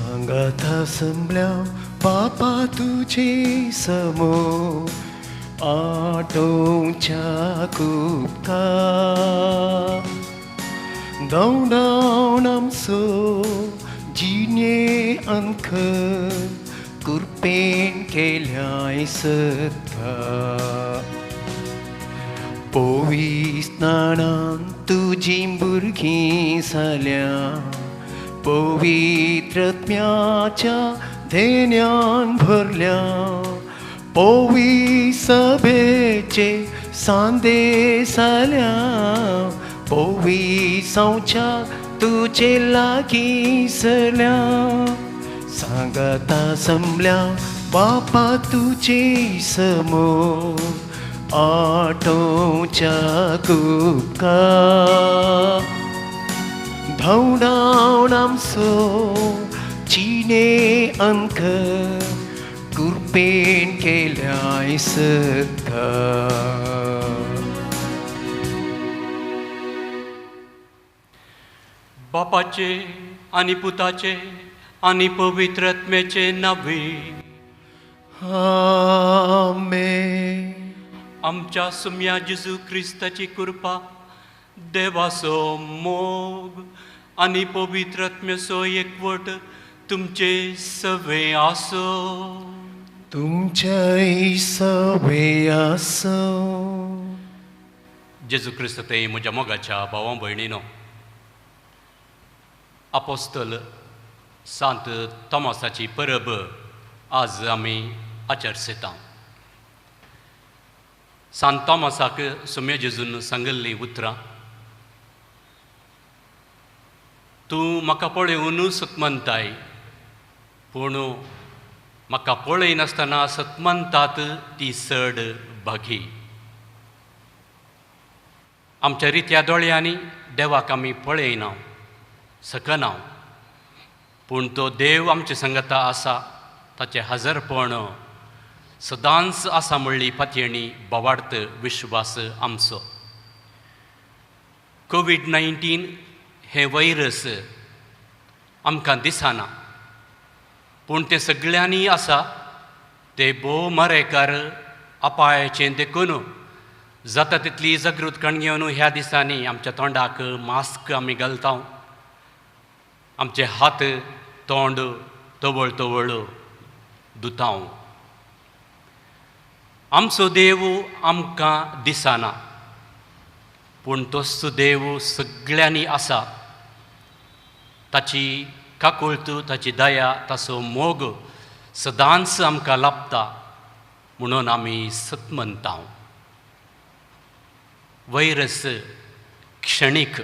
सांगाता संबल्या बापा तुजे समो आटोवच्या कुपका धांवडावन आमचो जिणे अंक कुरपेन केल्याय सत्ता पविस्नानान तुजी भुरगीं जाल्या पवित्रत्म्याच्या धेन्यान भरल्या पवी सभेचे सांदे जाल्या पवी सावच्या तुजे लागीं सरल्या सांगाता संबल्या बापा तुजे समो आटोवच्या कुपका धांवडावन आमचो जिणे अंक कुरपेन केल्याय सत्ता. बापाचे आनी पुताचे आनी पवित्र आत्म्याचे नावे आमेन. आमच्या सुम्या जेजू क्रिस्ताची कृपा, देवाचो मोग आनी पवित्र आत्म्याचो एकवट तुमचे सवे आसो. तुमच्याय सवे आसो. जेजू क्रिस्त ते म्हज्या मोगाच्या भावां भयणीनो, आपोस्तल सांत तोमासाची परब आज आमी आचरसेता. सांत तोमासाक सुम्या जेजून सांगिल्लीं उतरां, तूं म्हाका पळोवन सतमनताय, पूण म्हाका पळयनासतना सतमनतात ती चड भागी. आमच्या रित्या दोळ्यांनी देवाक आमी पळयना सकना, पूण तो देव आमचे संगता आसा, ताचें हजरपण सदांच आसा म्हणली पातयेणी बावार्थ विश्वास आमचो. कोवीड-19 हें व्हायरस आमकां दिसना, पूण तें सगळ्यांनी आसा. तें भोव मरेकार अपायाचें, देखून जाता तितली जागृतकाण घेवन ह्या दिसांनी आमच्या तोंडाक मास्क आमी घालता, आमचे हात तोंड तवळ तवळ धुता. आमचो देव आमकां दिसना, पूण तोच देव सगळ्यांनी आसा. ताची काकुळट, ताची दया, ताचो मोग सदांच आमकां लाभता, म्हणून आमी सतमनता. वैरस क्षणीक,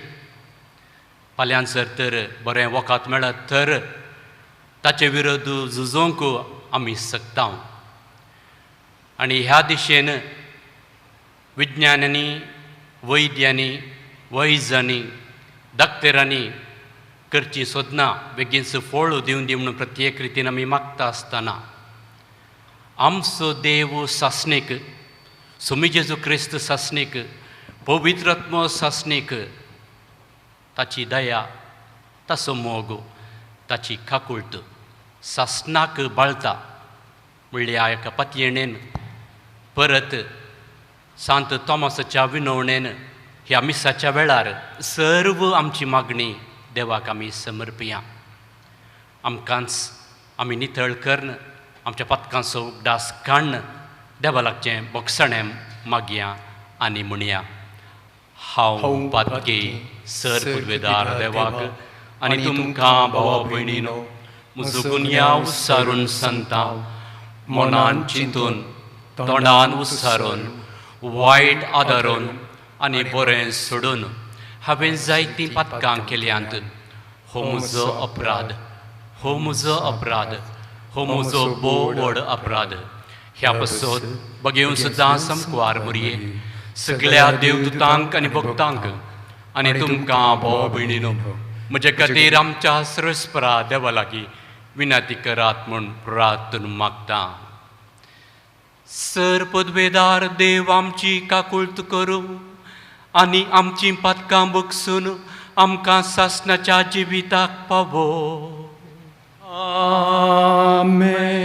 फाल्यां जर तर बरें वखद मेळत तर ताचे विरोध झुजोवंक आमी शकता. आनी ह्या दिशेन विज्ञानांनी, वैद्यांनी, वैजांनी, डाक्टरांनी करची सोदना बेगीनच फळ दिवन दी म्हणून प्रत्येक रितीन आमी मागता आसतना आमचो देव सासणीक, सुमी जेजू क्रिस्त सासणीक, पवित्र आत्मो सासणीक, ताची दया, ताचो मोग, ताची काकुळट सासणाक बाळता म्हणल्या एका पातयेणेन परत सांत तोमासाच्या विनवणेन ह्या मिसाच्या वेळार सर्व आमची मागणी देवाक आमी समर्पिया. आमकांच आमी नितळ करून आमच्या पातकांचो उगडास काडून देवा लागचें बोगसणें मागया आनी म्हणया, हांव पातकी सर पुर्वेदार देवाक आनी तुमकां भावा भयणीनो म्हजो गुन्यांव उसारून सांगता, मनान चिंतून, तोंडान उसारून, वायट आदारून आनी बरें सोडून हांवें जायतीं पातकां केल्यांत. हो म्हजो अपराध, हो म्हजो अपराध, हो म्हजो भोव व्हड अपराध. ह्या पासत बगेवन सुद्दां समकुवार मुरये सगळ्या देवदूतांक आनी भक्तांक आनी तुमकां भाव भयणीनो म्हजे खातीर आमच्या सर्वेस्परा देवा लागीं विनंती करात म्हूण प्रार्थना मागता. सर पदवेदार देव आमची काकुळट करूं आनी आमची पातकां बगसून आमकां सासणाच्या जिविताक पावो. आमेन.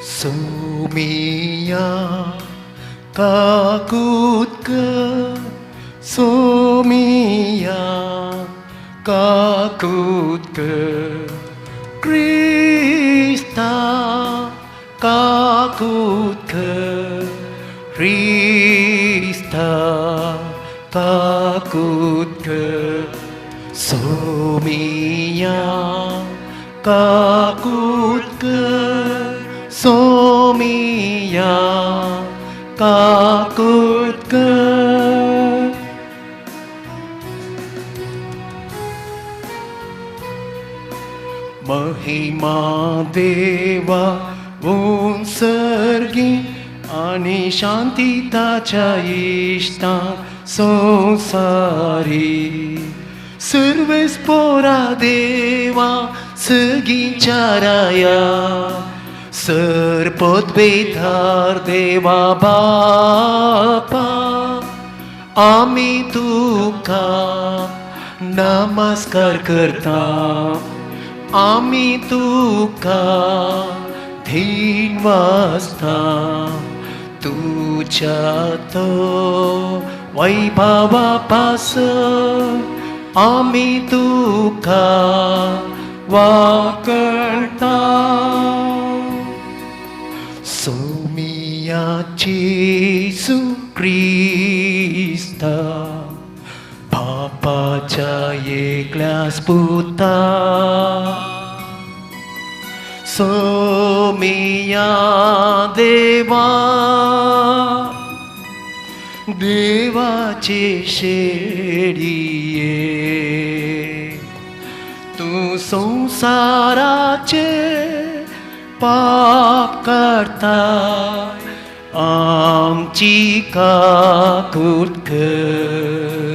सोमिया काकूत कर, सोमिया काकूत कर, क्रिस्ता काकूत कर, क्रिस्ता काकूत कर, सोमिया काकूत कर, सोमिया काकूत कर. महिमा देवा उंसर्गी आनी शांती ताच्या इश्टां संवसारी. सर्वेस पोरा देवा सगींच्या राया, सर पदवेधार देवा बापा, आमी तुका नमस्कार करता, आमी तुका धीन वाजता. तुज्या तो वैभवा पास आमी तुका वाकळटा. सोमिया जेसू क्रिस्ता बापाच्या एकल्याच पुता, सोमिया देवा देवाचे शेडिये, तूं संवसाराचे पाप करता, आमची काकूत कर.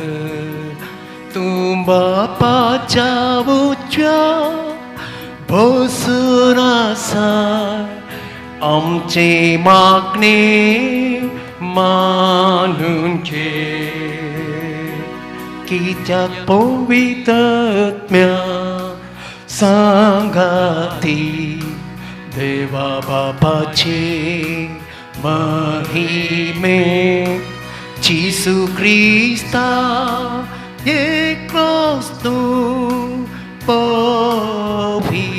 तूं बापाच्या उच्च्या बसून आसा, आमचे मागणे मानून घे. कित्याक पवित्र सांगाती देवा बापाचे महिमे जेसू क्रिस्ता एकलोच तूं पवी,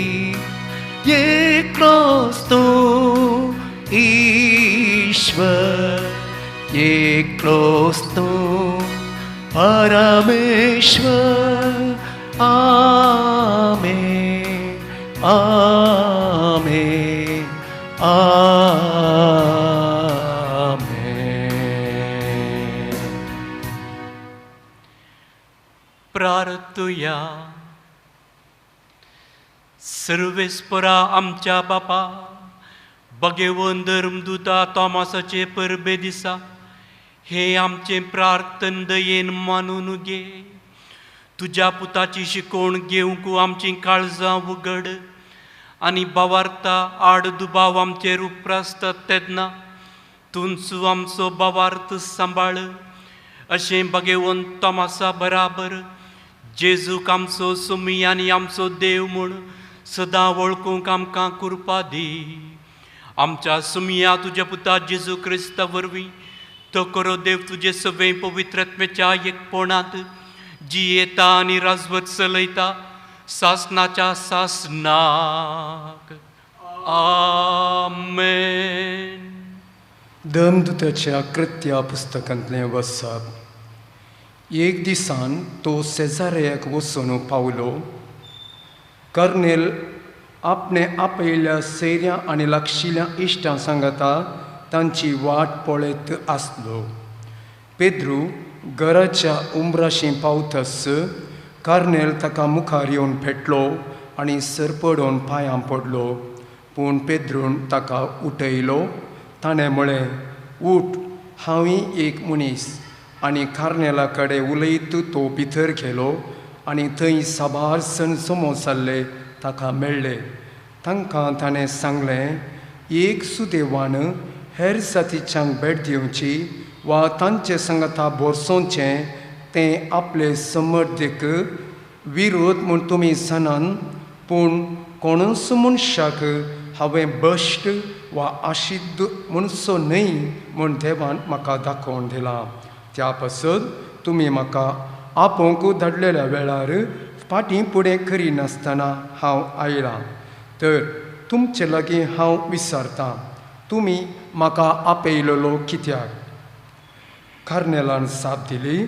एकलोच तूं ईश्वर, एकलोच तूं परमेश्वर. आमेन, आमेन, आमेन. प्रार्थुया. सर्वेस्परा आमच्या बापा, बगेवन धर्मदुता तॉमासाचे परबे दिसा हे आमचें प्रार्थन दयेन मानून घे. तुज्या पुताची शिकवण घेवंक आमचीं काळजां उगड आनी बावार्ता आड दुबाव आमचेर उप्रासतात तेन्ना तूंच आमचो बावार्थ सांबाळ. अशें बगेवन तॉमासा बराबर जेजूक आमचो सुमी आनी आमचो देव म्हूण सदां वळखूंक आमकां कृपा दी. आमच्या सुमिया तुज्या पुता जेजू क्रिस्ता वरवीं तो करो देव तुजे सगळे पवित्रत्मेच्या एकपणांत जियेता आनी राजवत चलयता सासनाच्या सासनाक. आमेन. दमदुताच्या कृत्या पुस्तकांतलें वसप. एक दिसान तो सेजारयाक वचून पावलो. कर्नेल आपणे आपयल्या सैऱ्यां आनी लागशिल्ल्या इश्टां सांगाता तांची वाट पळयत आसलो. पेद्रू घराच्या उमराशी पावतस कार्नेल ताका मुखार येवन भेटलो आनी सरपडून पांयां पडलो. पूण पेद्रून ताका उठयलो. ताणें म्हळें, उठ, हांवूय एक मनीस. आनी कार्नेला कडेन उलयत तो भितर गेलो आनी थंय साबार सण समोस जाल्ले ताका मेळ्ळे. तांकां ताणें सांगलें, एक सुदेवान हेर जातीच्यांक भेट दिवची वा तांचे सांगाता बोरसोवचें तें आपले समर्थीक विरोध म्हूण तुमी जाणान, पूण कोणूच मनशाक हांवें भश्ट वा आशिद्द म्हणचो न्हय म्हूण देवान म्हाका दाखोवन दिलां. त्या पासत तुमी म्हाका आपोवंक धाडलेल्या वेळार फाटीं फुडें करिनासतना हांव आयलां. तर तुमचे लागीं हांव विचारतां, तुमी म्हाका आपयलेलो कित्याक? कार्नेलान जाप दिली,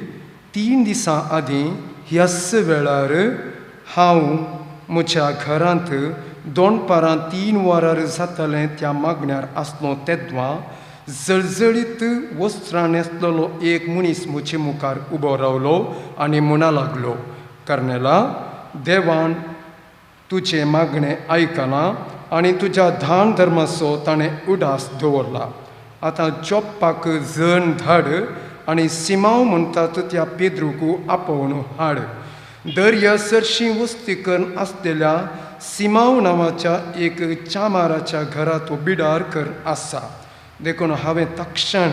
3 दिसां आदीं ह्याच वेळार हांव म्हज्या घरांत दनपारां 3 वरार जातालें त्या मागण्यार आसलो तेद्वां जळजळीत वस्त्रां न्हेसलेलो एक मनीस म्हजे मुखार उबो रावलो आनी म्हणा लागलो, कर्नेला, देवान तुजें मागणें आयकलां आनी तुज्या दान धर्माचो ताणें उडास दवरला. आतां जोप्पाक जण धाड आनी सिमांव म्हणटात त्या पेद्रूक आपोवन हाड. दर्या सरशी वस्ती करून आसलेल्या सिमांव नांवाच्या एक चामाराच्या घरा तो बिडार कर आसा. देखून हांवें तक्षण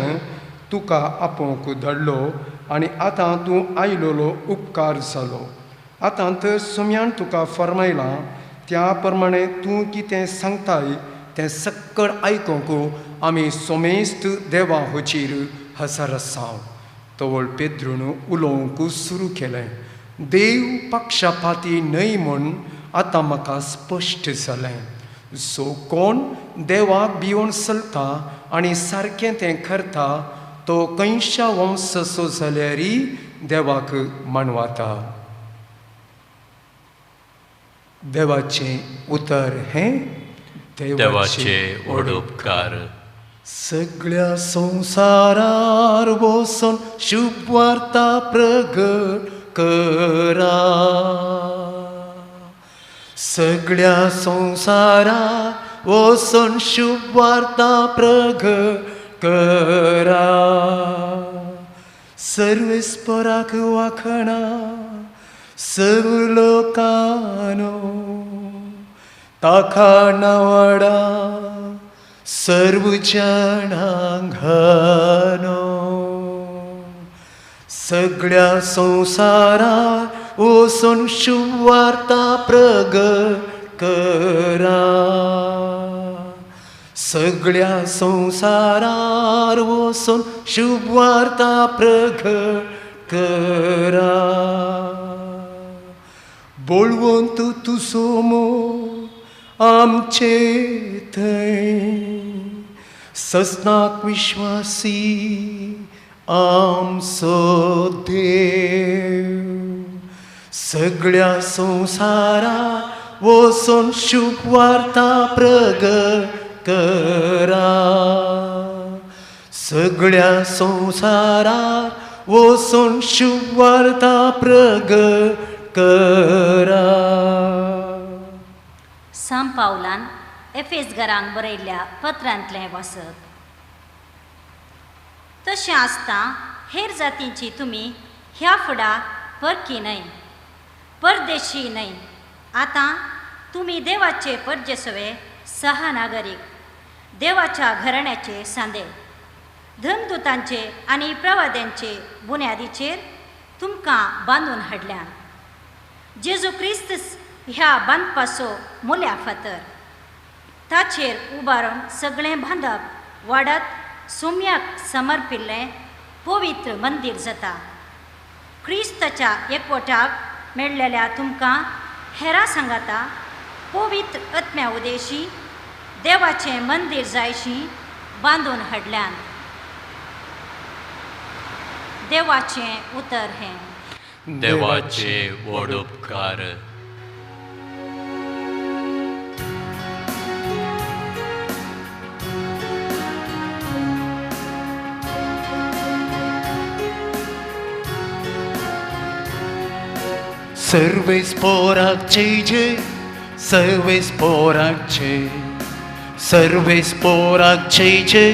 तुका आपोवंक धाडलो आनी आतां तूं आयलोलो उपकार जालो. आतां तर सोम्यान तुका फर्मायलां त्या प्रमाणे तूं कितें सांगताय तें सक्कड आयकूंक आमी सोमेस्त देवा होचेर हजर आसाव. तवळ पेद्रून उलोवंक सुरू केलें, देव पक्षपाती न्हय म्हूण आतां म्हाका स्पश्ट जालें. सो कोण देवाक भियोन चलता आनी सारकें तें करता तो खंयच्या वंशाचो जाल्यारय देवाक मानवता. देवाचें उतर हें देवाचे व्हड उपकार. सगळ्या संवसारार वचून शुभवार्ता प्रगट करा. सगळ्या संवसारार वचून शुभवार्ता प्रगट करा. सर्वेस्पराक वाखणा सर्व लोकानो, ताका नावाडा सर्व जनांगानो. सगळ्या संवसारार वचून शुभवार्ता प्रगट करा. सगळ्या संवसारार वचून शुभवार्ता प्रगट करा. बळवंत तुजो मोग आमचे थंय, ससनाक विश्वासी आमचो देव. सगळ्या संवसारार वचून शुभवार्ता प्रगट करा. सगळ्या संवसारार वचून शुभवार्ता प्रगट करा. सांत पावलान एफेसगरांक बरयल्ल्या पत्रांतलें वाचप. तशें आसता हेर जातींची तुमी ह्या फुडा परकी न्हय, परदेशी न्हय. आतां तुमी देवाचे परजेसवे सहनागरीक, देवाच्या घराण्याचे सांदे, धर्मदूतांचे आनी प्रवाद्यांचे बुन्यादीचेर तुमकां बांदून हाडल्यान. जेजू क्रिस्त ह्या बांदपाचो मुल्या फातर, ताचेर उबारून सगळें बांदप वाडत सोम्याक समर्पिल्लें पवित्र मंदीर जाता. क्रिस्ताच्या एकवटाक मेळ्ळेल्या तुमकां हेरां सांगाता पवित्र आत्म्या उदेशी देवाचें मंदीर जायशी बांदून हाडल्यान. देवाचें उतर हें. देवाचे व्हड उपकार. सर्वेस पोराक जय जय, सर्वेस पोराक जय, सर्वेस पोराक जय जय,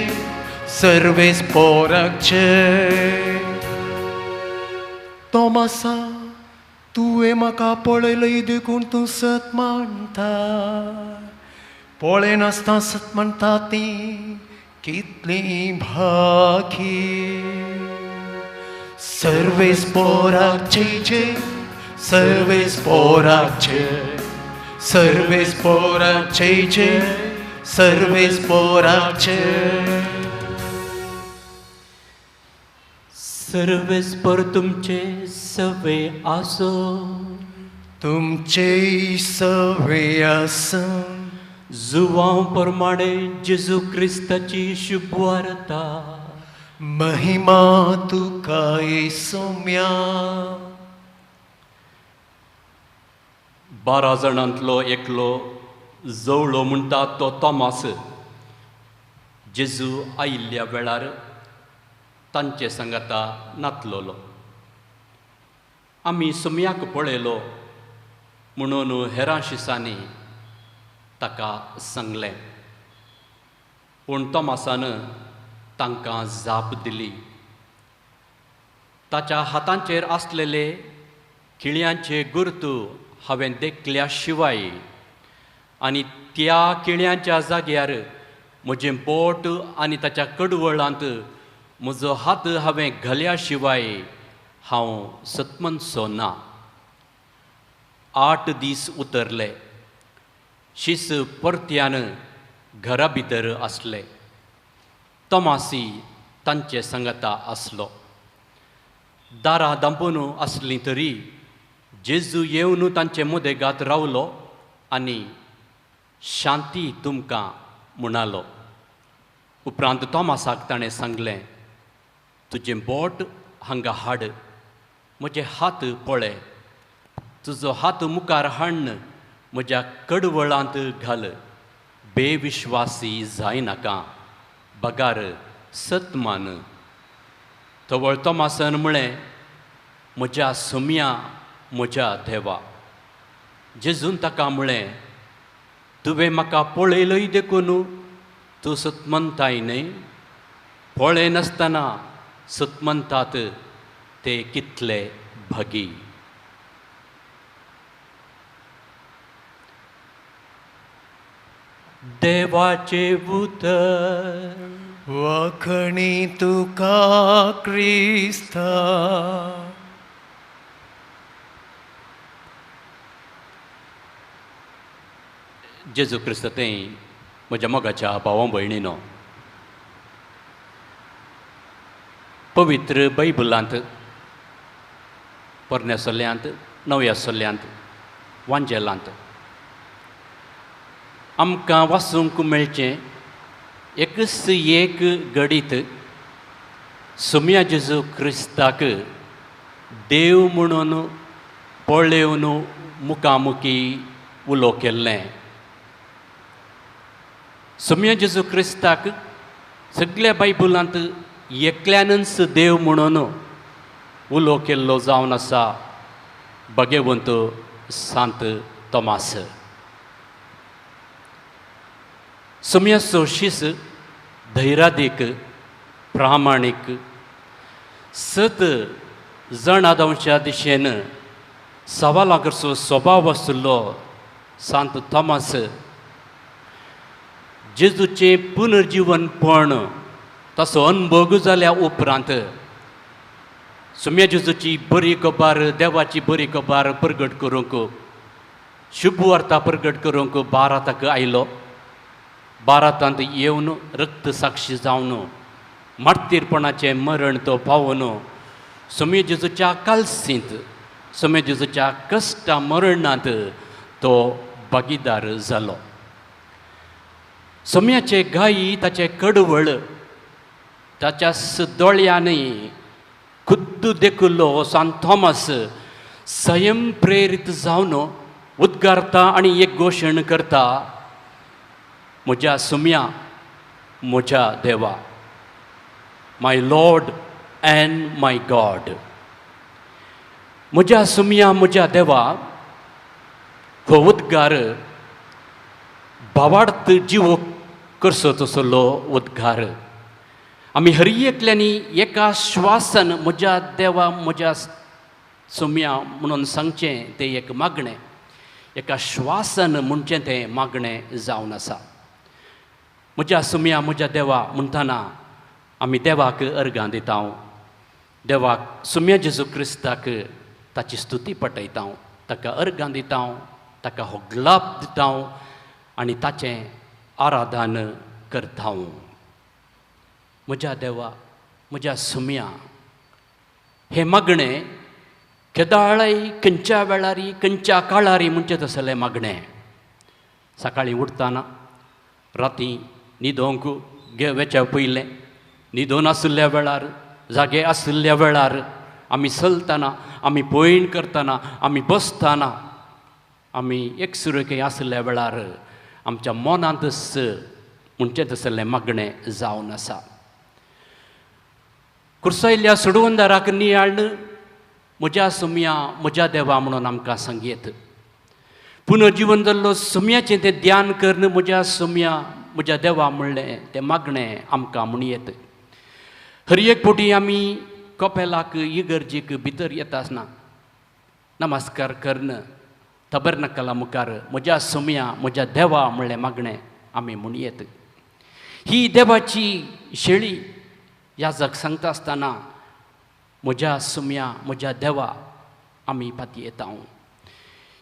सर्वेस पोराक जय. तोमासा, तुवें म्हाका पळयलय देखून तूं सत मानता, पळयनासतना सत म्हणटा ती कितली भागी सर्वेस पोराचे जे सर्वेस पोराचे सर्वेस पोराचे जे सर्वेस पोराचे सर्वेस्पर तुमचे सवे आसो. तुमचे सवे आसो. जुवांव प्रमाणे जेजू क्रिस्ताची शुभवार्ता. महिमा तुका येसुम्या. 12 जाणांतलो एकलो जवळो म्हणटा तो तोमास जेजू आयिल्ल्या वेळार तांचे सांगाता नातलोलो. आमी सुम्याक पळयलो म्हणून हेरां शिसांनी ताका सांगलें, पूण तोमासान तांकां जाप दिली. ताच्या हातांचेर आसलेले किळयांचे गुर्तू हांवें देखल्या शिवाय आनी त्या किळयांच्या जाग्यार म्हजें बोट आनी ताच्या कडवळांत म्हजो हात हांवें घाल्या शिवाय हांव सतमनसो ना. 8 दीस उतरले. शीस परत्यान घरा भितर आसले. तोमासी तांचे सांगाता आसलो. दारां दांपून आसलीं तरी जेजू येवन तांचे मदेगात रावलो आनी शांती तुमकां म्हणालो. उपरांत तोमासाक ताणें सांगलें, तुजें बोट हांगा हाड, म्हजे हात पळय, तुजो हात मुखार हाडून म्हज्या कडवळांत घाल, बेविश्वासी जायनाका, बगार सत मान. तवळ तोमासान म्हळें, म्हज्या सुम्या, म्हज्या देवा. जेजून ताका म्हळें, तुवें म्हाका पळयलय देखून तूं सतमनताय न्हय? पळयनासतना सतमनतात ते कितले भागी. देवाचें उतर. वाखणी तुका क्रिस्ता. जेजू क्रिस्त तें म्हज्या मोगाच्या भावा भयणीनो, पवित्र बायबलांत पोरण्या सल्ल्यांत नव्या सल्ल्यांत वांजेलांत आमकां वाचूंक मेळचें एकच एक घडीत सुम्या जेजू क्रिस्ताक देव म्हणून पळेवन मुखामुखी उलो केल्लें. सुम्या जेजू क्रिस्ताक सगल्या बायबलांत एकल्यानच देव म्हणून उलो केल्लो जावन आसा भगेवंत सांत तोमास. सुम्याचो शीस धैरादीक प्रामाणीक सत जणादवच्या दिशेन सवालां करचो स्वभाव आशिल्लो सांत तोमास जेजूचें पुनर्जिवनपण ताचो अनभोग जाल्या उपरांत सुम्या जेजूची बरी खबर, देवाची बरी खबर प्रगट करूंक, शुभवार्ता प्रगट करूंक भारताक आयलो. भारतांत येवन रक्त साक्षी जावन मार्तीरपणाचें मरण तो पावोन सुम्या जेजूच्या कालसींत, सुम्या जेजूच्या कश्टा मरणांत तो भागीदार जालो. सुम्याचे गायी ताचे कडवळ ताच्या दोळ्यांनी खुद्द देखुल्लो सांत थॉमस स्वयं प्रेरीत जावन उद्गारता आनी एक घोशण करता, म्हज्या सुम्या, म्हज्या देवा, my lord and my God. म्हज्या सुम्या, म्हज्या देवा हो उद्गार भावार्थ जिवो करचो तसलो उद्गार. आमी हर एकल्यांनी एका श्वासान म्हज्या देवा, म्हज्या सुम्या म्हणून सांगचें तें एक मागणें, एका श्वासान म्हणचें तें मागणें जावन आसा. म्हज्या सुम्या म्हज्या देवा म्हणटना आमी देवाक अर्गां दिता, देवाक सुम्या जेजू क्रिस्ताक ताची स्तुती पटयता, ताका अर्गां दिता, ताका होगलाप दिता आनी ताचें आराधन करता. म्हज्या देवा म्हज्या सुम्या हें मागणें केदाळय खंयच्या वेळारी खंयच्या काळारी म्हणचें तसलें मागणें. सकाळीं उठतना, राती न्हिदोंक वेच्या पयलें, न्हिदोन आशिल्ल्या वेळार, जागे आशिल्ल्या वेळार, आमी चलतना, आमी पयण करतना, आमी बसतना, आमी एकसुरे आशिल्ल्या वेळार आमच्या मनांतच म्हणचें तसलें मागणें जावन आसा. कुर्सायल्ल्या सोडवंदाराक नियाळ्ण म्हज्या सुम्या म्हज्या देवा म्हणून आमकां सांगयेत. पुनर्जिवन जाल्लो सुम्याचें तें ध्यान करून म्हज्या सुम्या म्हज्या देवा म्हणलें तें मागणें आमकां म्हणयेत. हर एक फावटी आमी कपेलाक इगर्जेक भितर येता आसतना नमस्कार करून तबरनकला मुखार म्हज्या सुम्या म्हज्या देवा म्हणलें मागणें आमी म्हणयेत. ही देवाची शेळी याजक सांगता आसतना म्हज्या सुम्या म्हज्या देवा आमी पातयेता.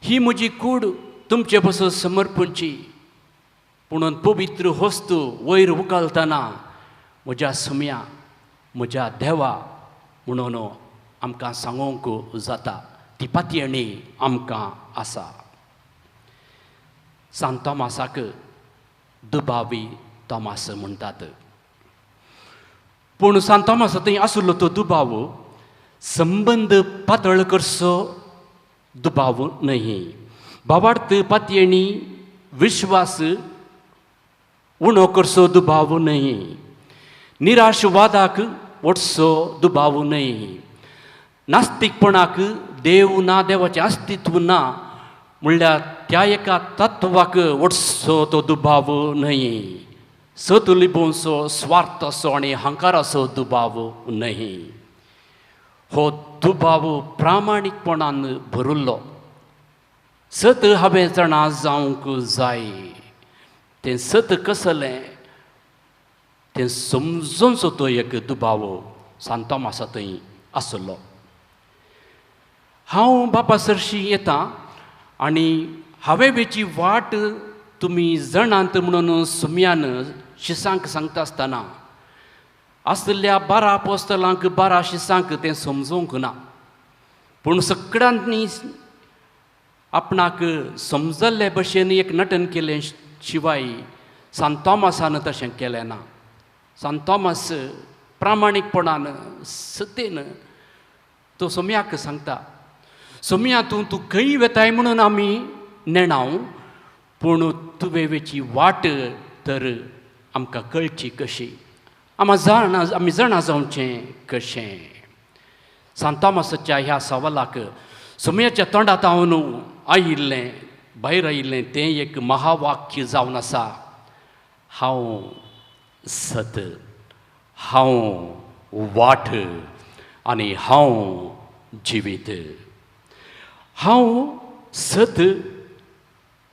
ही म्हजी कूड तुमचे पसून समर्पणची, पुणून पवित्र वस्तू वयर उखलतना म्हज्या सुम्या म्हज्या देवा म्हणून आमकां सांगूंक जाता. ती पातयेणी आमकां आसा. सांत तोमासाक दुबावी तोमास म्हणटात, पूण सांत तोमासा थंय आशिल्लो तो दुबाव संबंद पातळ करचो दुबाव न्हय. भावार्थ पातयेणी विश्वास उणो करचो दुबाव न्हय, निराशवादाक वटचो दुबाव न्हय, नास्तिकपणाक देव ना देवाचें अस्तित्व ना म्हणल्यार त्या एका तत्वाक वटचो तो दुबाव न्हय, सत लिपोवचो स्वार्थाचो आनी हंकाराचो दुबाव न्हय. हो दुबाव प्रामाणीकपणान भरिल्लो. सत हांवें जाणा जावंक जाय, तें सत कसलें तें समजूनचो तो एक दुबाव सांत तोमासा थंय आसलो. हांव बापा सरशी येता आनी हांवें वेची वाट तुमी जाणात म्हणून सुम्यान शिसांक सांगता आसतना आशिल्ल्या 12 पोस्तलांक 12 शिसांक तें समजूंक ना, पूण सगळ्यांनी आपणाक समजल्ले भशेन एक नटन केलें शिवाय सांत तोमासान तशें केलें ना. सांत तोमास प्रामाणीकपणान सतेन तो सोम्याक सांगता, सोम्या तूं तूं खंय वेताय म्हणून आमी नेणाव, पूण तुवें वेची वाट तर आमकां कळची कशी, आमी जाणा जावचें कशें. सांत तोमासाच्या ह्या सवालाक सोम्याच्या तोंडांत हांव आयिल्लें भायर आयिल्लें तें एक महावाक्य जावन आसा, हांव सत, हांव वाट आनी हांव जिवीत. हांव सत,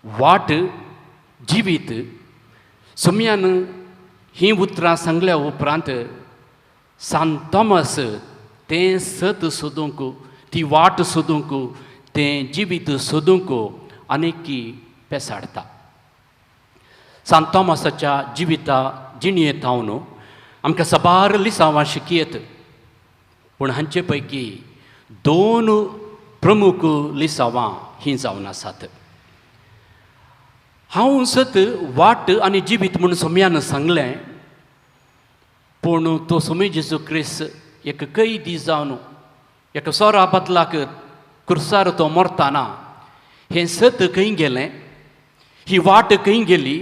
वाट, जिवीत. सोम्यान हीं उतरां सांगल्या उपरांत सांत तोमास तें सत सोदूंक, ती वाट सोदूंक, तें जिवीत सोदूंक आनीकी पेसाडटा. सांत तोमासाच्या जिविता जिणयेंत हांव आमकां साबार लिसांवां शिकयत, पूण हांचे पैकी 2 प्रमुख लिसांवां हीं जावन आसात. हांव सत, वाट आनी जिवीत म्हूण सोम्यान सांगलें, पूण तो सोमी जेजू क्रिस्त एक कैदी जावन एका सोरा बदलाक कुर्सार तो मरतना हें सत खंय गेलें, ही वाट खंय गेली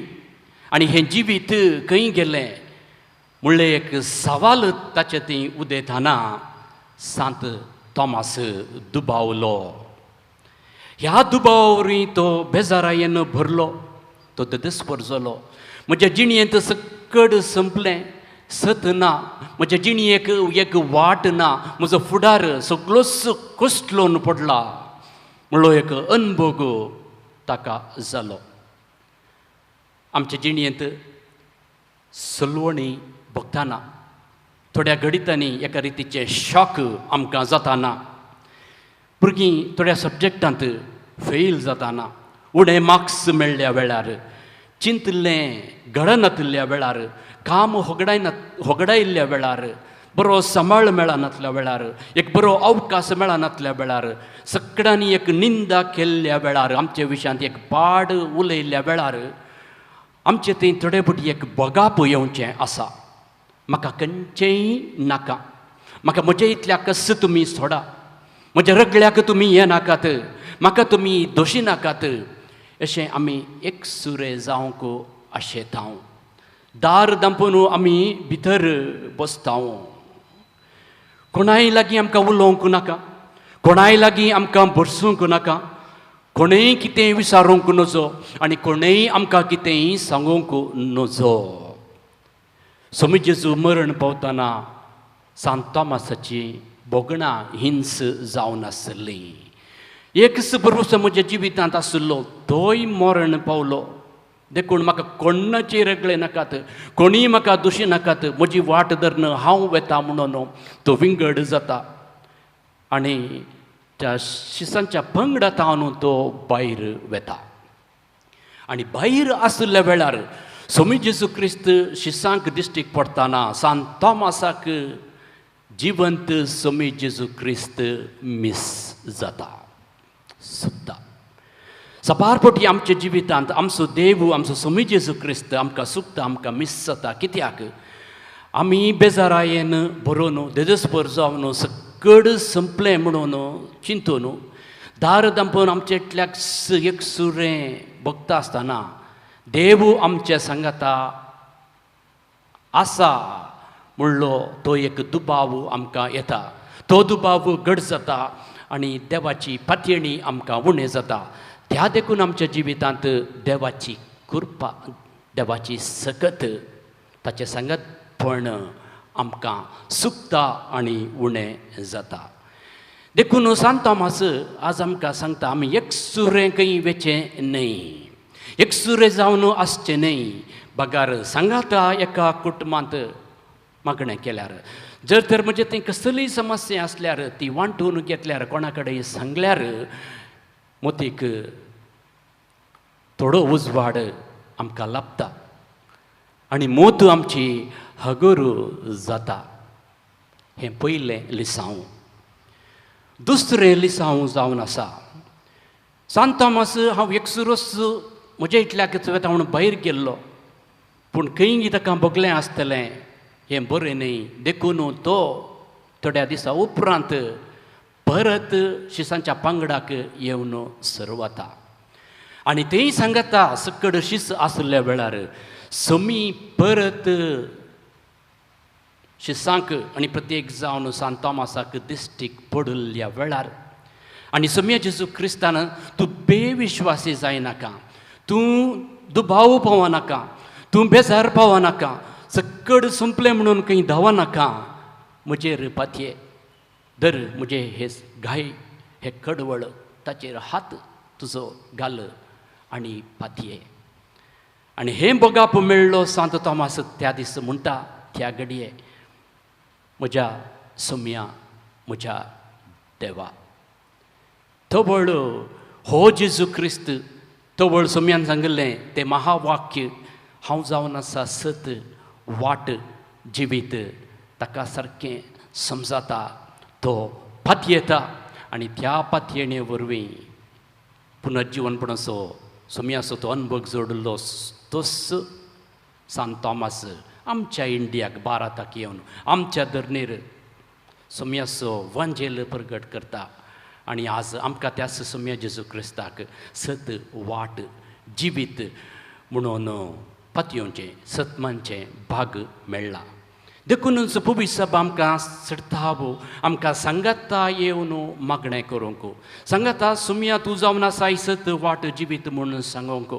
आनी हें जिवीत खंय गेलें म्हणलें एक सवाल ताचे थंय उदयतना सांत तोमास दुबावलो. ह्या दुबावरी तो बेजारायेन भरलो, तो ददस्पर जालो. म्हज्या जिणयेंत सकड संपलें, सत ना, म्हज्या जिणयेक एक वाट ना, म्हजो फुडार सगळोच कोसळून पडला म्हणलो एक अनभोग ताका जालो. आमच्या जिणयेंत सलवणी भोगताना, थोड्या घडितांनी एका रितीचें शॉक आमकां जाताना, भुरगीं थोड्या सब्जेक्टांत फेल जाताना, उणें मार्क्स मेळ्ळ्या वेळार, चिंतिल्लें घडनातिल्ल्या वेळार, काम होगडायिल्ल्या वेळार, बरो सांबाळ मेळनातल्या वेळार, एक बरो अवकाश मेळनातल्या वेळार, सगळ्यांनी एक निंदा केल्ल्या वेळार, आमच्या विशयांत एक पाड उलयल्ल्या वेळार आमचे थंय थोडे फावटी एक बगाप येवचें आसा. म्हाका खंयचेंय नाका, म्हाका म्हज्या इतल्या कस तुमी सोडा, म्हज्या रगल्याक तुमी ये नाकात, म्हाका तुमी दोशी नाकात, अशें आमी एकसुरे जावंक आशेतांव. दार दांपून आमी भितर बसतांव. कोणाय लागीं आमकां उलोवंक नाका, कोणाय लागीं आमकां भरसूंक नाका, कोणेय कितेंय विचारूंक नजो आनी कोणेय आमकां कितेंय सांगूंक नजो. सोमी जेजू मरण पावतना सांत तोमासाची भोगणां हिंस जावन आसली. एकच भरवंसो म्हज्या जिवितांत आशिल्लो तोय मरण पावलो. देखून म्हाका कोणाचे रगळे नाकात, कोणीय म्हाका दोशी नाकात, म्हजी वाट धरून हांव वेता म्हणून तो विंगड जाता आनी त्या शिसांच्या पंगडांत तो भायर वेता. आनी भायर आशिल्ल्या वेळार सोमी जेजू क्रिस्त शिसांक दिश्टीक पडटना सांत तोमासाक जिवंत सोमी जेजू क्रिस्त मीस जाता सुद्दां. साबार फावटी आमच्या जिवितांत आमचो देव, आमचो सोमी जेजू क्रिस्त आमकां सुकता, आमकां मीस जाता. कित्याक आमी बेजारायेन बरोवन देजस्पर जावन सकड संपलें म्हणून चिंतून दार दांपून आमचे इतल्याक एक सुरें भोगता आसतना देव आमच्या सांगाता आसा म्हणलो तो एक दुबाव आमकां येता. तो दुबाव घट जाता आनी देवाची पातयेणी आमकां उणें जाता. त्या देखून आमच्या जिवितांत देवाची कृपा, देवाची सकत, ताचें सांगातपण आमकां सुकता आनी उणें जाता. देखून सांत तोमास आज आमकां सांगता, आमी एकसुरें खंय वेचें न्हय, एकसुरें जावन आसचें न्हय, बगार सांगाता एका कुटुंबांत मागणें केल्यार, जर तर म्हजें थंय कसलीय समस्या आसल्यार ती वांटून घेतल्यार, कोणा कडेन सांगल्यार मोतीक थोडो उजवाड आमकां लाभता आनी मोत आमची हगूर जाता. हें पयलें लिसांव. दुसरें लिसांव जावन आसा, सांत तोमास हांव एकसुरोच म्हज्या इतल्याकच वेता म्हणून भायर गेल्लो, पूण खंय ताका भोगलें आसतलें हें बरें न्हय, देखून तो थोड्या दिसा उपरांत परत शिसांच्या पंगडाक येवन सरवता आनी तेय सांगता सकड शीस आशिल्ल्या वेळार समी परत शिसांक आनी प्रत्येक जावन सांत तोमासाक दिश्टीक पडिल्ल्या वेळार आनी सम्या जेजू क्रिस्तान तूं बेविश्वासी जायनाका, तूं दुबाव पावनाका, तूं बेजार पावनाका, सकड संपलें म्हणून खंय धांवनाका, म्हजेर पातये धर, म्हजे हे घाय, हे कडवळ ताचेर हात तुजो घाल आनी पातये. आनी हें भोगाप मेळ्ळो सांत तोमास त्या दीस म्हणटा, त्या घडये म्हज्या सोम्या, म्हज्या देवा. तवळ हो जेजू क्रिस्त, तवळ सोम्यान सांगिल्लें तें महावाक्य, हांव जावन आसा सत, वाट, जिवीत, ताका सारकें समजाता, तो पातयेता आनी त्या पातयेणे वरवीं पुनर्जिवनपणाचो सोम्याचो तो अनुभव जोडिल्लो तोच सांत तोमास आमच्या इंडियाक, भारताक येवन आमच्या धरणीर सोम्याचो वांजेल प्रगट करता आनी आज आमकां त्याच सोम्या जेजू क्रिस्ताक सत, वाट, जिवीत म्हणून पातयेवचें, सत मानचें भाग मेळ्ळा. देखूनच पवित्र सभा आमकां चडतावो, आमकां सांगाता येवन मागणें करूंक, सांगाता सुम्या तूं जावन आसाय सत, वाट, जिवीत म्हणून सांगूंक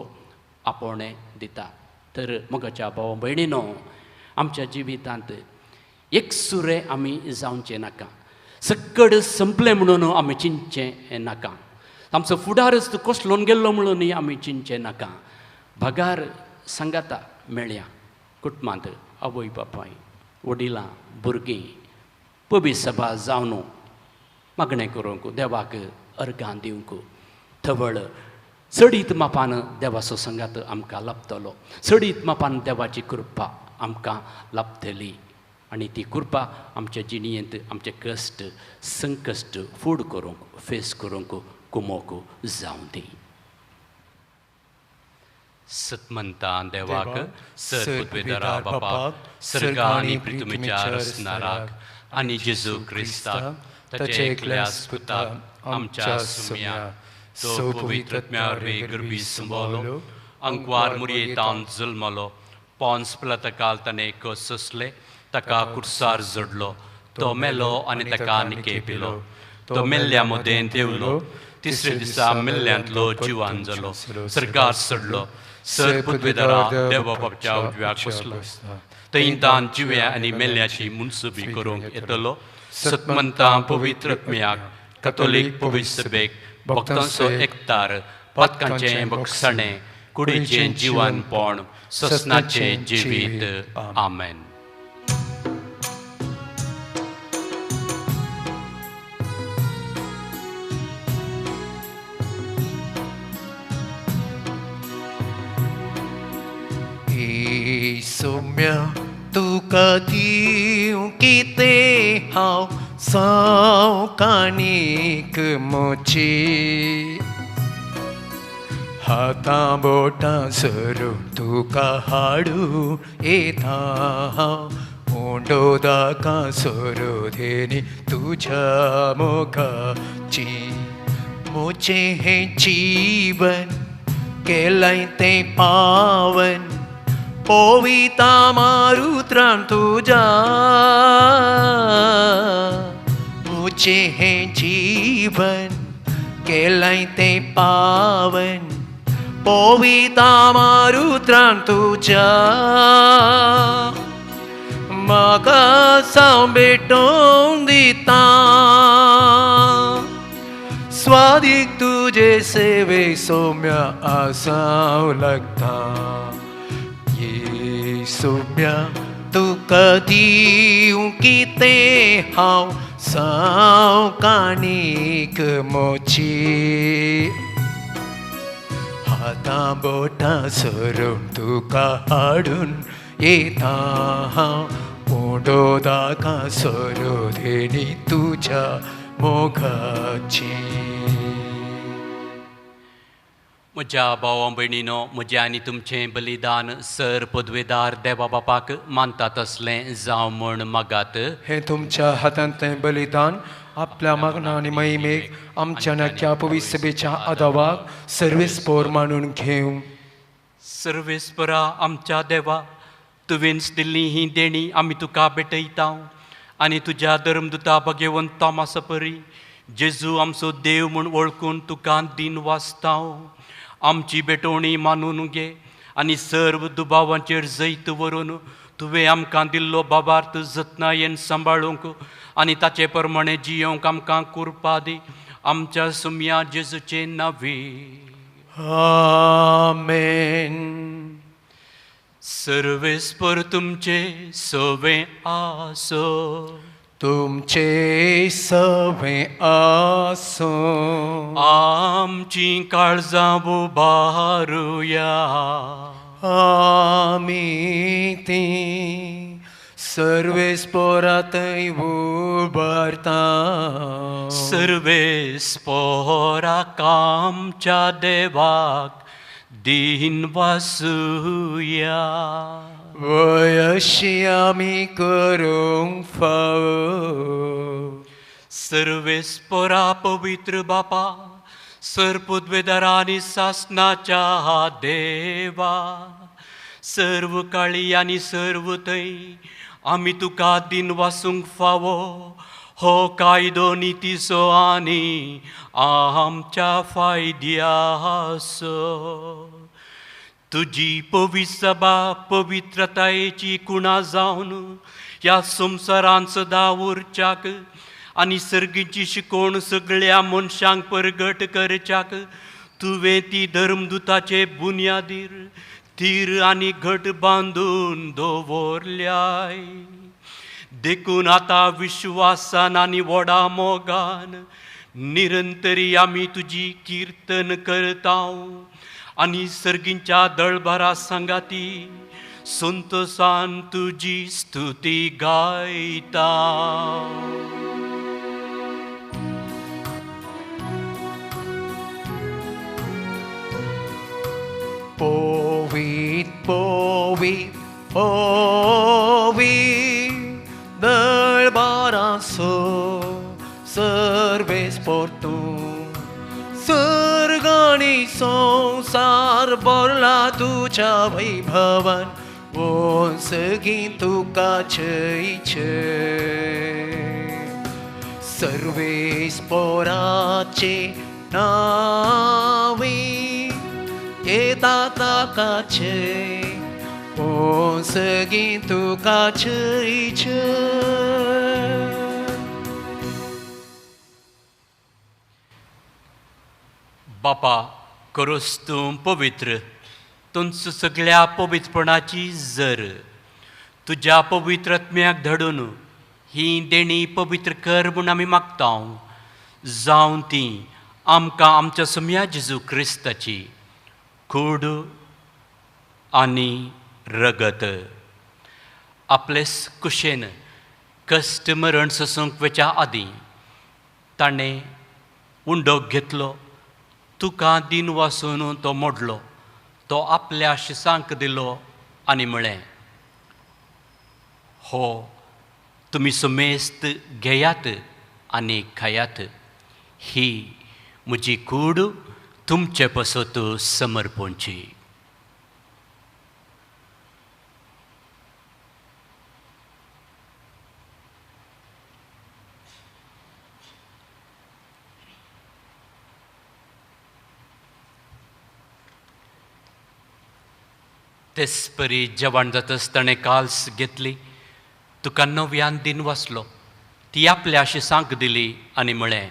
आपोवणें दिता. तर मोगाच्या भाव भयणीनो, आमच्या जिवितांत एकसुरे आमी जावचें नाका, सकड संपलें म्हणून आमी चिंतचें नाका, आमचो फुडारच तूं कसलोन गेल्लो म्हणून आमी चिंतचें नाका, भागार सांगाता मेळया. कुटुंबांत आवय बापाय, वडिलां, भुरगीं पवित्र सभा जावन मागणें करूंक, देवाक अर्गां दिवंक थवळ चडीत मापान देवाचो संगात आमकां लाबतलो, चडीत मापान देवाची कृपा आमकां लाबतली आनी ती कृपा आमच्या जिणेंत आमचे कश्ट संकश्ट फूड करूंक, फेस करूंक कुमोक जावं दी. सतमंता देवाक, सर पृथ्वीधरा बापाक, सर्गा आनी पृथ्वीच्या रचणाराक आनी जेजू क्रिस्ताक ताच्या एकल्या पुताक आमच्या सुम्या, तो पवित्र आत्म्या वरवीं गर्भी संभवलो, अंकवार मुरयेतान जल्मलो, पोन्स पिलाताकाल ताणें कस सोंसले, ताका कुर्सार जडलो, तो मेलो आनी ताका निकेपिलो, तो मेल्ल्या मदें देंवलो, तिसरे दिसा मेल्ल्यांतलो जिवान जालो, सर्गार चडलो, सर पृथ्वीधरा देवा बापाच्या उजव्याक बसलो, थंय तान जिव्या आनी मेल्ल्याची मुनसुबी करूंक येतलो. सतमंता पवित्र आत्म्याक, कथोलीक पवित्र सभेक, भक्तांचो एकतार, पातकांचें बक्षाणें, कुडीचें जिवनपण, ससनाचें जिवीत. आमेन. सोम्या तुका दिवं कितें हांव सावकानीक मोची, हातां बोटां सरून तुका हाडूं येता हांव, उंडो दाका सरोदेनी तुज्या मोगाची. म्हजें हें जीवन केलाय तें पावन, पविता मारुत्रान तुज्या. म्हजें हें जीवन केलाय तें पावन, पविता मारुत्रान तुज्या. म्हाका साव भेटोवन दिता, स्वादीक तुजे सेवे सोम्या आसाव लागता. सोम्या तुका दिवं कितें हांव सावकानीक मोची, हातां बोटां सरून तुका हाडून येता हांव, उंडो दाका सरोदेनी तुज्या मोगाची. म्हज्या भावा भयणीनो, म्हजें आनी तुमचें बलिदान सर पदवेदार देवा बापाक मानता तसलें जावं म्हूण मागात. हें तुमच्या हातांतलें बलिदान आपल्या मागणा आनी महिमेक आमच्या नाक्या पवित्र सभेच्या आदावाक सर्वेस्पोर मानून घेवं. सर्वेस्परा आमच्या देवा, तुवेंच दिल्ली ही देणी आमी तुका भेटयता आनी तुज्या धर्मदुता भगेवन तोमासा परी जेजू आमचो देव म्हूण वळखून तुका दिन वाचता. आमची भेटवणी मानून घे आनी सर्व दुबावांचेर जैत व्हरून तुवें आमकां दिल्लो बाबार्थ जतनायेन सांबाळूंक आनी ताचे प्रमाणे जियोवंक आमकां कुरपा दी. आमच्या सुम्या जेजूचे नांवी. आमेन. सर्वेस्पर तुमचे सवे आसो, तुमचे सवे आसो. आमची काळजां उबारुया, आमी ती सर्वेस्पोरा थंय उबारता. सर्वेस्पोराक आमच्या देवाक दिन वासुया. वयशी आमी करूंक फावो. सर्वेस्पोरा पवित्र बापा, सर पदवेदारा आनी सासनाच्या देवा, सर्व काळी आनी सर्व थंय आमी तुका दिन वासूंक फावो. हो कायदो नितीचो आनी आमच्या फायद्याचो. तुजी पवित्र सभा पवित्रतायेची कुणा जावन ह्या संवसारांत सदां उरच्याक आनी सर्गीची शिकवण सगळ्या मनशांक परगट करच्याक तुवें ती धर्मदुताचे बुन्यादीर थीर आनी घट बांदून दवरल्याय. देखून आतां विश्वासान आनी व्हडा मोगान निरंतरी आमी तुजी किर्तन करता आनी सर्गींच्या दळभरा सांगाती संतोसान तुजी स्तुती गायता. पवीत पवीत पवीत दळबारासो सर्वेस पोर्तून सर्गानी संवसार भरला तुज्या वैभवान ओसगी तुका छय छय सर्वेस पोराचे नावी येता ताका छय ओसगी तुका छय छय. बापा करोस तूं पवित्र तुमचो सगळ्या पवित्रपणाची जर तुज्या पवित्र आत्म्याक धाडून ही देणी पवित्र कर म्हूण आमी मागता जावं ती आमकां आमच्या सुम्या जेजू क्रिस्ताची कूड आनी रगत आपलेच कुशेन कश्ट मरण सोसूंक वच्या आदीं ताणें उंडो घेतलो, तुका दिन वासून तो मोडलो, तो आपल्या शिसांक दिलो आनी म्हळें, हो तुमी सुमेस्त घेयात आनी खायात, ही म्हजी कूड तुमचे पसत समर्पणची. तेचपरी जेवण जातच ताणें काल्स घेतली, तुका नव्यान दिन वाचलो, ती आपल्या शिसांक दिली आनी म्हळें,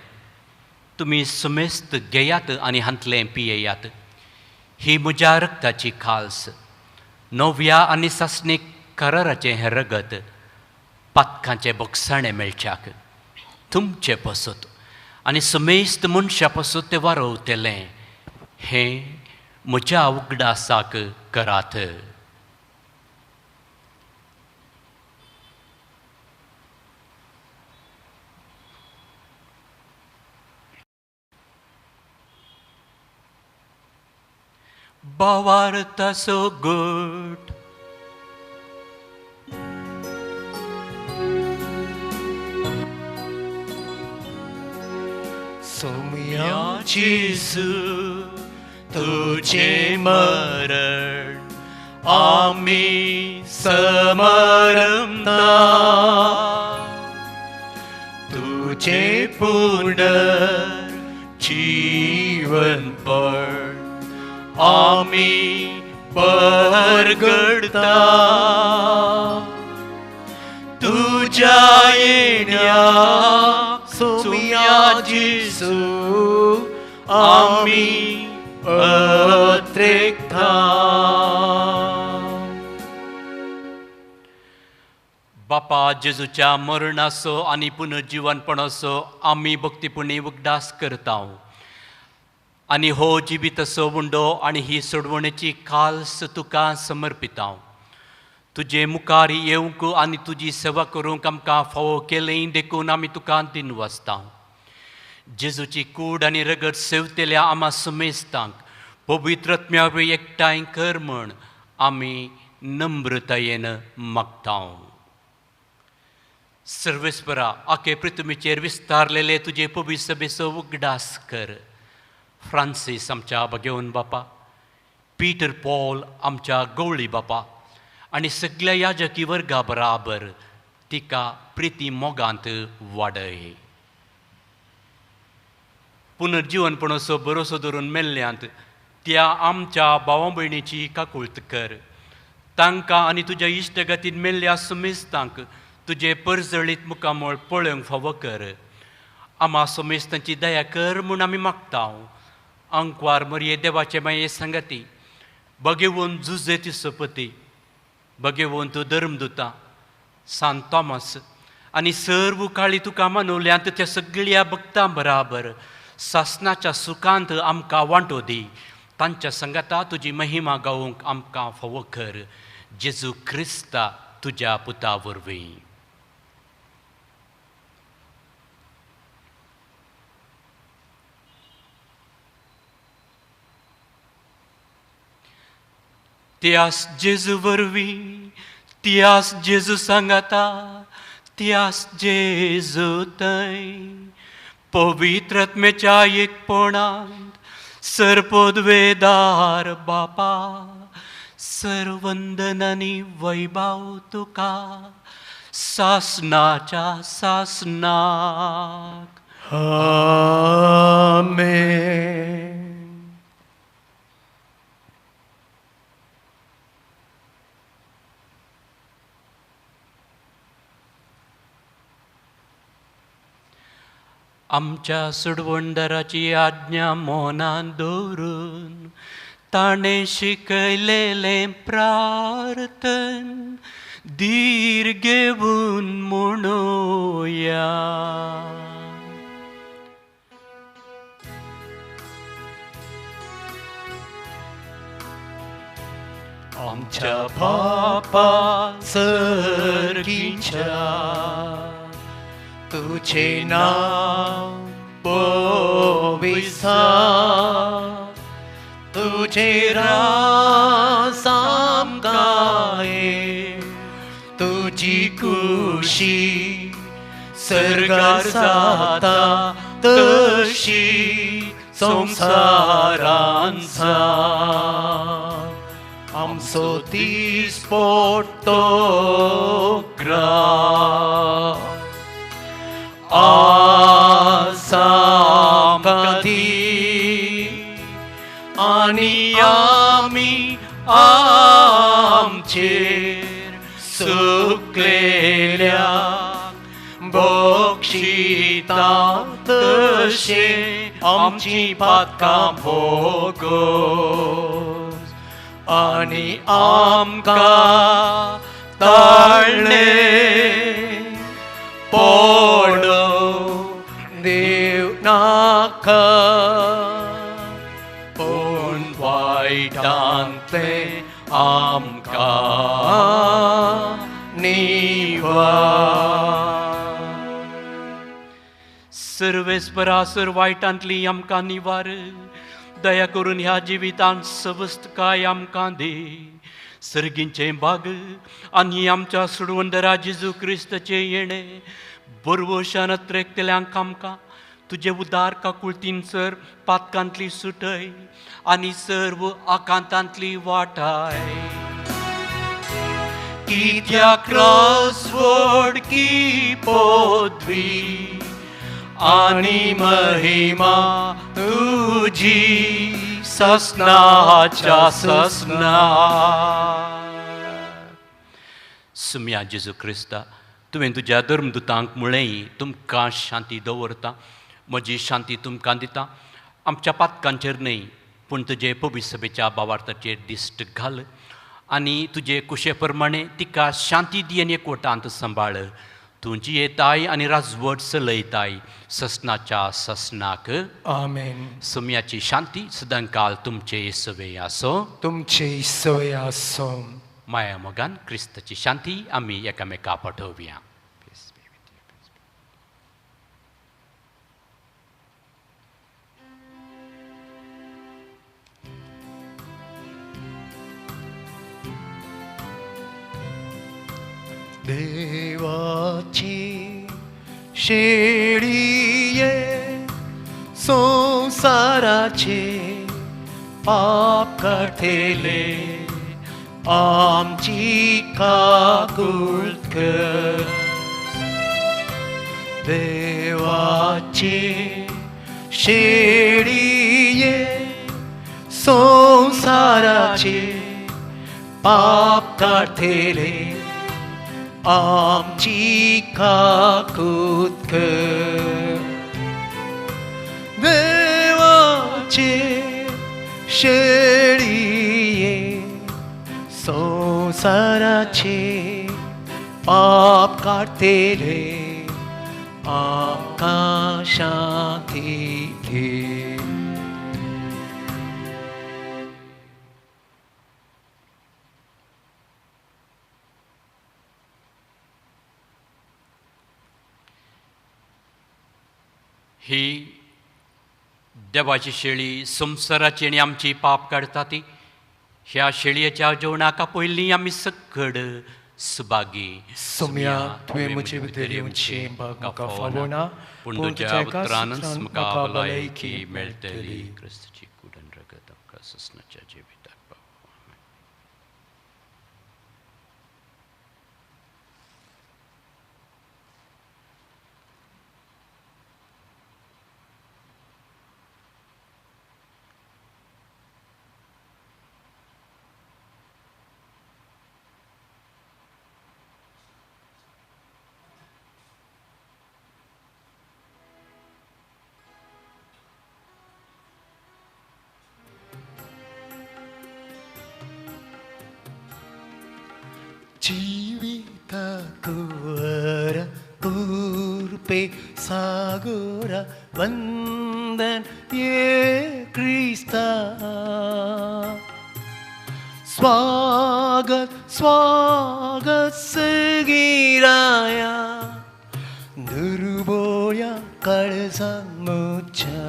तुमी सुमेस्त घेयात आनी हांतलें पियेयात, ही म्हज्या रक्ताची खाल्स, नव्या आनी सासणीक कराराचें हें रगत पातकांचें बोगसाणें मेळच्याक तुमचे पसत आनी सुमेस्त मनशा पसत तें वारवतलें, हें म्हज्या उगडासाक करात. भावार्थाचो गोट सोम्या जेजू तुझे मरण आमी समरता, तुझे पुनर्जीवनपण आमी परगडता, तुझ्या येण्या सोम्या जेजू आमी अत्रेकता. बापा जेजूच्या मरणाचो आनी पुनर्जीवनपणाचो आमी भक्तीपुणी उगडास करता आनी हो जिवीताचो उंडो आनी ही सोडवणेची खाल्स तुका समर्पिता. तुजे मुखार येवंक आनी तुजी सेवा करूंक आमकां फावो केलें देखून आमी तुका दिन वाचता. जेजूची कूड आनी रगत सेवतेल्या आमा सुमेस्तांक पवित्र आत्म्या वरवीं एकठांय कर म्हण आमी नम्रतायेन मागता. सर्वेस्परा आखे पृथ्वीचेर विस्तारलेले तुजे पवित्र सभेचो उगडास कर. फ्रांसीस आमच्या भगेवन बापा, पीटर पॉल आमच्या गवळी बापा आनी सगल्या याजकी वर्गा बराबर तिका प्रिती मोगांत वाडय. पुनर्जीवनपणाचो भरोसो धरून मेल्ल्यांत त्या आमच्या भावा भयणीची काकुळत कर. तांकां आनी तुज्या इश्टगतीन मेल्ल्या सुमेस्तांक तुजे परजळीत मुखामळ पळोवंक फावो कर. आमा सुमेस्तांची दया कर म्हूण आमी मागता. आंकवार मरये देवाचे माये संगती बगेवन जुजे तिसपती, बगेवन तूं धर्मदुता सांत तॉमस आनी सर्व काळी तुका मनवल्यांत त्या सगळ्या भक्तां बराबर सासनाच्या सुखांत आमकां वांटो दी. तांच्या संगाता तुजी महिमा गावंक आमकां फावो कर, जेजू क्रिस्ता तुज्या पुता वरवीं. त्यास जेजू वरवीं, त्यास जेजू सांगाता, त्यास जेजू थंय पवित्र आत्म्याच्या एकपणांत सर्पोद्वेदार बापा सर्वंदन आनी वैभाव तुका सासनाच्या सासनाक. आमेन. आमच्या सुडवंडराची आज्ञा मोनान दवरून ताणें शिकयलेलें प्रार्थन धीर घेवन म्हणुया. आमच्या बापा सर्गीच्या, तुझे नाव पविसा, तुझे राज आमकां ये, तुजी खुशी सर्गार जाता तशी संवसारांत जाता. आमचो दीस पडटो ग्रास आज आमकां दी, आनी आमी आमचेर सुकलेल्या बक्षिता तशें आमची पातकां भोगोस, आनी आमकां ताळणे पडो देव नाका, पूण वायटांतलें आमकां निवार. सर्वेस्परा वायटांतली आमकां निवार, दया करून ह्या जिवितांत सवस्तकाय आमकां दी. सर्गींचें बाग आनी आमच्या सुडवंदरा जेजू क्रिस्ताचें येणें बरवशान अत्रेकतल्यांक आमकां तुजे उदार काकुळतीन सर पातकांतली सुटय आनी सर्व आकांतांतली वाटाय. कित्याक क्रास व्हड की पदवी आनी महिमा तुजी ससनाच्या ससना. सुम्या जेजू क्रिस्ता, तुवें तुज्या धर्मदुतांक म्हळें, तुमकां शांती दवरता, म्हजी शांती तुमकां दिता. आमच्या पातकांचेर न्हय पूण तुजे पवित्र सभेच्या भावार्थाचेर दिश्ट घाल आनी तुजे कुशे प्रमाणे तिका शांती दी आनी एकवटांत सांबाळ. तूं जियेताय आनी राजवट चलयताय ससनाच्या ससनाक. आमेन. सुम्याची शांती सदांकाल तुमचे सवे आसो. तुमचे सवे आसो. माया मोगान क्रिस्ताची शांती आमी एकामेका पाठोवया. देवाची शेळये संसाराचे पाप काडटले, आमची काकूळत कर. देवाची शेळये संसाराचे पाप काडटले, आमची काकूत कर. देवाचे शेळये संसाराचे पाप काडटले आमकां शांती दी. ही देवाची शेळी संवसाराची आनी आमची पाप काडटा ती ह्या शेळयेच्या जेवणाक पयलीं आमी सकड सुभागी. सोम्या, तुवें म्हजे भितर येवचें भाग म्हाका फावना, पूण तुज्या उतरानच म्हाका भलायकी मेळटली. क्रिस्ताची कूड आनी रगत आमकां सोंसणाच्या जिविताक पावो. जीविताकुवर कुर्पे सागोरा वंदन ये क्रिस्ता. स्वागत स्वागत सगिराया दुर्बोळ्या काळजां म्हज्या.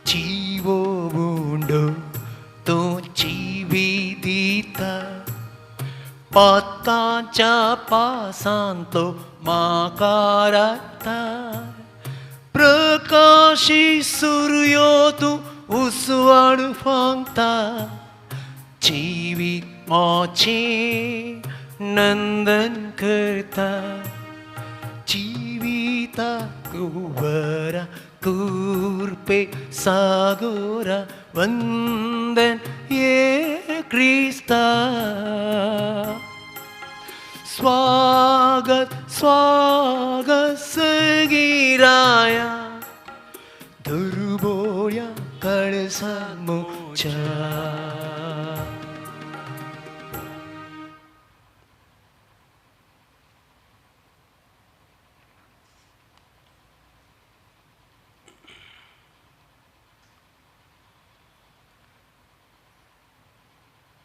जिवो बुंडो तो जिवी दिता पाताच्या पासांतलो म्हाका राखता. प्रकाशी सुर्यो तूं उसवाड फांकता जिवीत म्हजें नंदन करता. जिविताक वरा कुर्पे सागोरा वंदन ये क्रिस्ता. स्वागत स्वागत सगिराया दुर्बोळ्या काळजां म्हज्या.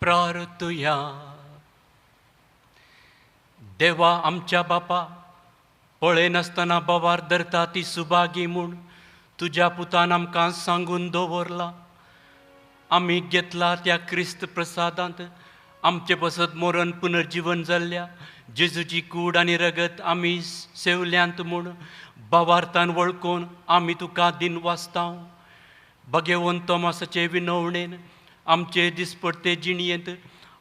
प्रार्थुया. देवा आमच्या बापा, पळयनासतना बोवार धरता ती सुभागी म्हूण तुज्या पुतान आमकां सांगून दवरला. आमी घेतला त्या क्रिस्त प्रसादांत आमचे पसत मरण पुनर्जीवन जाल्ल्या जेजूची कूड आनी रगत आमी सेवल्यांत म्हूण बावार्थान वळखून आमी तुका दिन वाचता. भगेवन तोमासाचे विनवणेन आमचे दिसपडते जिणयेंत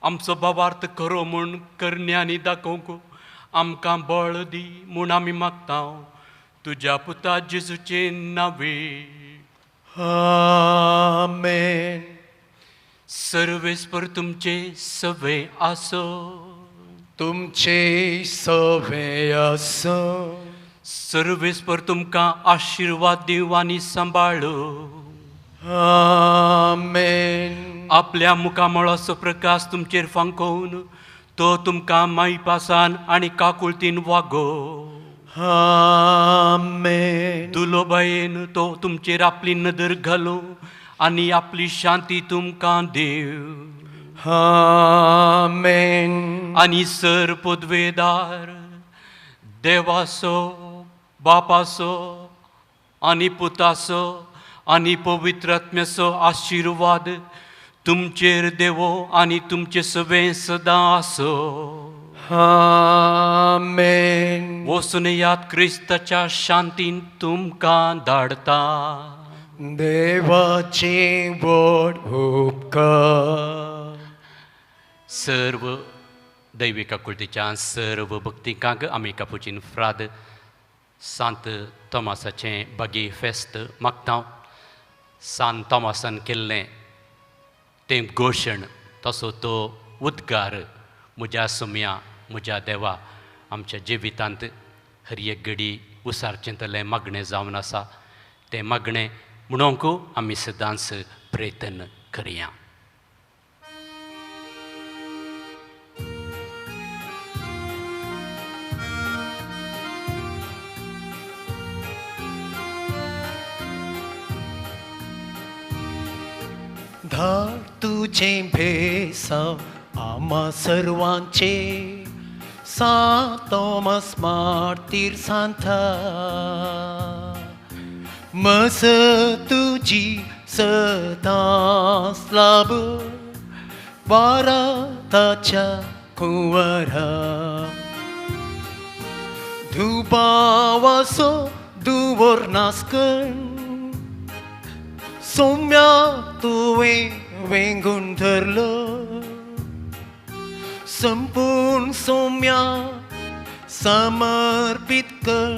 आमचो भावार्थ खरो म्हूण करण्यांनी दाखोवंक आमकां बळ दी म्हूण आमी मागता. तुज्या पुता जेजूचे नांवे. आमेन. सर्वेस्पर तुमचे सवे आसो. तुमचे सवे आसो. सर्वेस्पर तुमकां आशिर्वाद दिवं आनी सांबाळू. आमेन. आपल्या मुखामळाचो प्रकाश तुमचेर फांकोवन तो तुमकां मायपासान आनी काकुळतीन वागो. आमेन. दुलोबायेन तो तुमचेर आपली नदर घालूं आनी आपली शांती तुमकां दिवं. आमेन. आनी सर पदवेदार देवाचो बापाचो आनी पुताचो आनी पवित्र आत्म्याचो आशिर्वाद तुमचेर देवो आनी तुमचे सवें सदां आसो. आमेन. वचून याद क्रिस्ताच्या शांतीन तुमकां धाडता. देवाचे व्हड उपकार. सर्व दैविक आकुळतीच्या सर्व भक्तिकांक आमी कापुचीन फ्राद सांत तोमासाचें बागी फेस्त मागता. सांत तोमासान केल्लें तें घोशण तसो तो उद्गार म्हज्या सोम्या म्हज्या देवा आमच्या जिवितांत हर एक घडी उसारचें तलें मागणें जावन आसा. तें मागणें म्हणूंक आमी सदांच प्रयत्न करया. धाड तुजें भेसांव आमा सर्वांचे सां तॉमस मार्तीर सांता मस तुजी सदांच लाभ भारताच्या कुंवरा दुबावाचो दुवर नासकण सोम्या तुवें वेंगून धरलो संपूर्ण सोम्या समर्पीत कर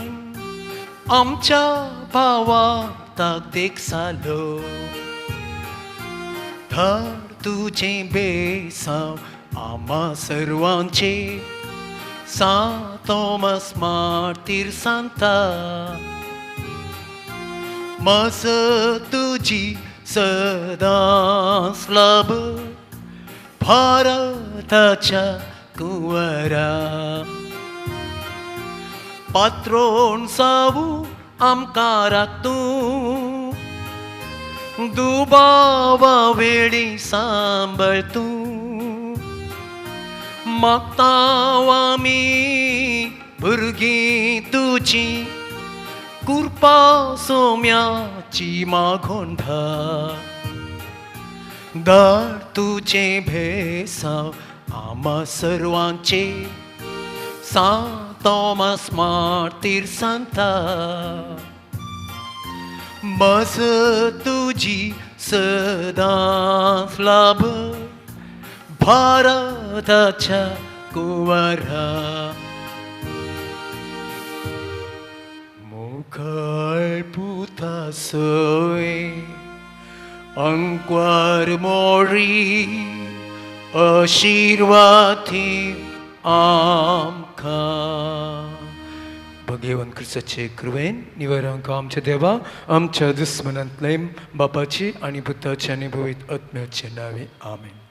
आमच्या भावाक देख जालो धाड तुजें बेसांव आमा सर्वांचे सां तॉमस मार्तीर सांता मस तुजी सदांच लाभ भारताच्या कुंवरा पात्रोण सावू आमकां राख तूं दुबावा वेळी सांबाळ तूं मागता आमी भुरगीं तुजी कृपा सोम्याची मागोंढा धाड तुजें भेसांव आमा सर्वांचे सां तॉमस मार्तीर सांता मस तुजी सदांच लाभ भारताच्या कुंवरा मुखार पुता सोय अंकवार मोरी आशिर्वादी आमकां भगवान क्रिस्ताचे कृपेन निवरांक आमच्या देवा आमच्या दुस्मनांतले बापाची आनी पुताची आनी भवित आत्म्याचे नावे आमेन.